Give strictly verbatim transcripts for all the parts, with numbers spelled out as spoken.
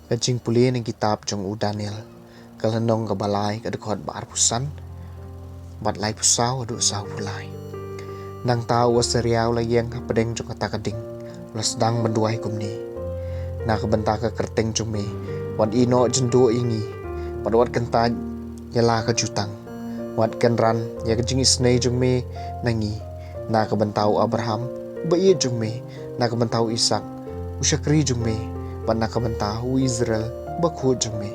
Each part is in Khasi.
Ka jingpule na kitab jong u Daniel, ka lynnong kaba lai, ka dkhot ba arphew san bad laiphew saw haduh sawphew lai. Nangta u Asaria u la ïeng hapdeng jong kata ka ding, u la sdang ban duwai kumne: Na ka bynta ka kyrteng jong me, wat ïehnoh jynduh ïa ngi, bad wat kyntait ïa la ka jutang. Wat kynran ïa ka jingisynei jong me na ngi, na ka bynta u Abraham, u ba-ïeit jong me, na ka bynta u Isaak, u shakri jong me, bad na ka bynta u Israel, u bakhuid jong me.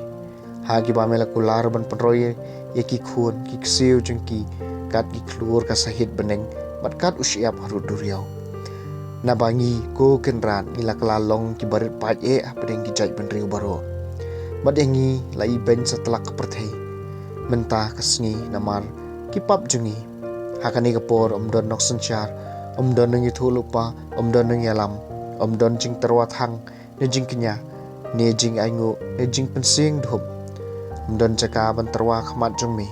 Ha kiba me la kular ban pynroi ïa ki khun, ki ksiew jong ki, kat ki khlur ka sahit bneng, bad kat u shyiap harud duriaw. Naba ngi, ko Kynrad, ngi la kylla long ki barit paid eh hapdeng ki jaitbynriew baroh. Bad ïa ngi la ibeiñ satlak ka pyrthei. Mynta ka sngi namar ki pap jong ngi. Ha kane ka por ym don nongsynshar, ym don nongïathuhlypa, ym don nongïalam, ym don jingtyrwa thang, ne jingkñia, ne jingainguh, ne jingpynsngew dhup. Ym don jaka ban tyrwa khmat jong me,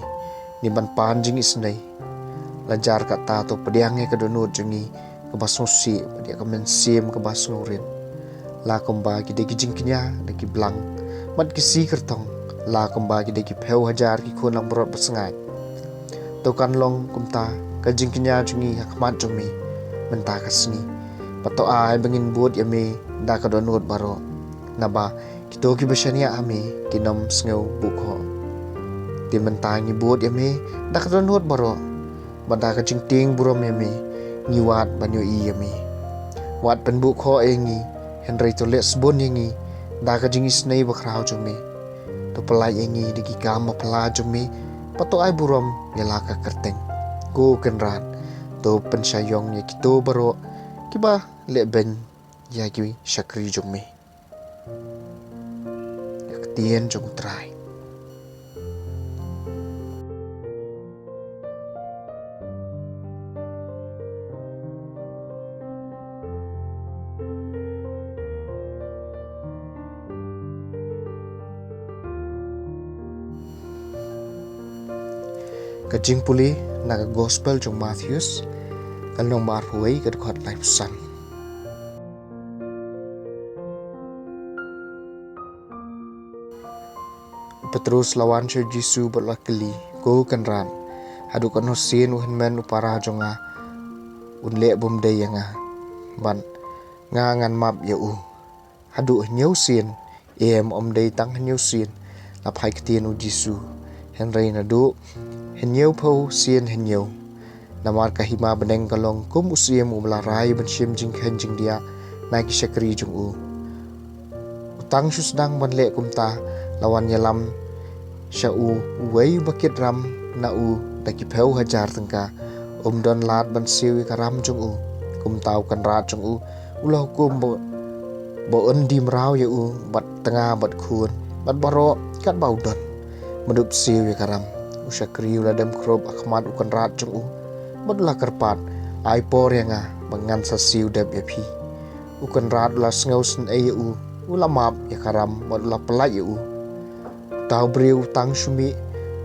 ne ban pan jingisynei. La jar kata, to pdiang ïa ka dohnud jong ngi kaba sngewsih, bad ïa ka mynsiem kaba sngewrit. La kumba ki dei ki jingkñia da ki blang, bad ki shi kyrtong, la kumba ki dei ki phew hajar ki khun langbrot basngaid. To kan long kumta ka jingkñia jong ngi ha khmat jong me mynta ka sngi. Bad to ai ba ngin bud ïa me da ka dohnud baroh. Naba kito kiba shaniah ha me kin ym sngew buh khoh. Te mynta ngi bud ïa me da ka dohnud baroh, bad da ka jingtieng burom ïa me ngi wad ban ïohi ïa me. Wat pynbuh khoh ïa ngi, hynrei to leh sbun ïa ngi da ka jingisynei bakhraw jong me. To pyllait ïa ngi da ki kam baphylla jong me, bad to ai burom ïa la ka kyrteng. Ko Kynrad, to pynshai ïong ïa kito baroh kiba lehbeiñ ïa ki shakri jong me. Ka ktien jong U Trai. Ka jingpule na ka Gospel jong u Mathaios, ka lynnong ba arphew wei, ka dkhot laiphew san. U Petros u la wan sha u Jisu bad u la kylli: Ko Kynrad, haduh katno sien u hynmen u para jong nga un leh bymdei ïa nga, bad nga ngan map ïa u? Haduh hynñiew sien? Em, ym dei tang hynñiew sien, la phai ktien u Jisu, hynrei naduh hynñiewphew sien hynñiew. Namar ka hima bneng ka long kum u syiem uba la rai ban shim jingkheiñ jingdiah na ki shakri jong u. U tang shu sdang ban leh kumta, la wan ïalam sha u uwei uba kit ram na u da ki phew hajar tyngka. Ym don lad ban siew ïa ka ram jong u. Kumta u kynrad jong u u la hukum ba, ba un die mraw ïa u bad tnga bad khun bad baroh katba u don, ban ym siew ïa ka ram. U shakri u la dem khrup ha khmat u kynrad jong u bad u la kyrpad: Ai por ïa nga, ba ngan sa siew dep ïa phi. U kynrad u la sngewsynei ïa u, u la map ïa ka ram bad u la pyllait ïa u. Uta u briew u tang shu mih,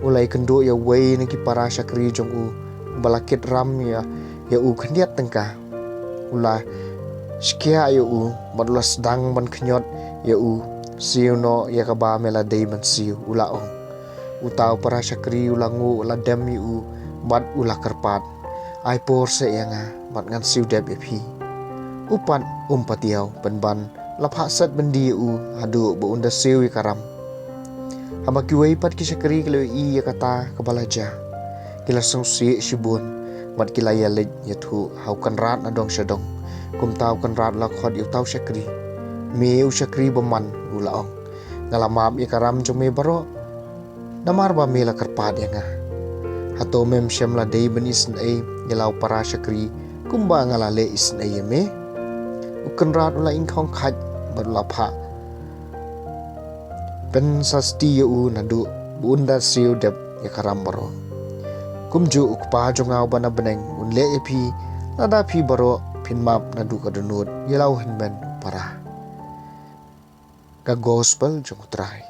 u la ïakynduh ïa uwei na ki para shakri jong u uba la kit ram ïa, ïa u khyndiat tyngka. U la shkiah ïa u bad u la sdang ban khñiot ïa u: Siew noh ïa kaba me la dei ban siew, u la ong. Uta u para shakri u la nguh, u la dem ïa u bad u la kyrpad: Ai por seh ïa nga, bad ngan siew dep ïa phi. U pat um patiaw, pynban la phah set byndi ïa u haduh ba un da siew ïa ka ram. Haba kiwei pat ki shakri ki la ïohi ïa kata kaba la jia, ki la sngewsih shibun bad ki la ïaleit ïathuh ha u kynrad na dong sha dong. Kumta u kynrad u la khot ïa uta u shakri: Me u shakri bymman, u la ong, nga la map ïa ka ram jong me baroh, namar ba me la kyrpad ïa nga. Hato mem shym la dei ban isynei ïa la u para shakri kumba nga la leh isynei ïa me? U kynrad u la ingkhong khait bad u la phah pynsasti ïa u naduh ba un da siew dep ïa ka ram baroh. Kumjuh u Kpa jong nga uba na bneng un leh ïa phi, lada phi baroh phin map naduh ka dohnud ïa la u hynmen u para. Ka Gospel jong U Trai.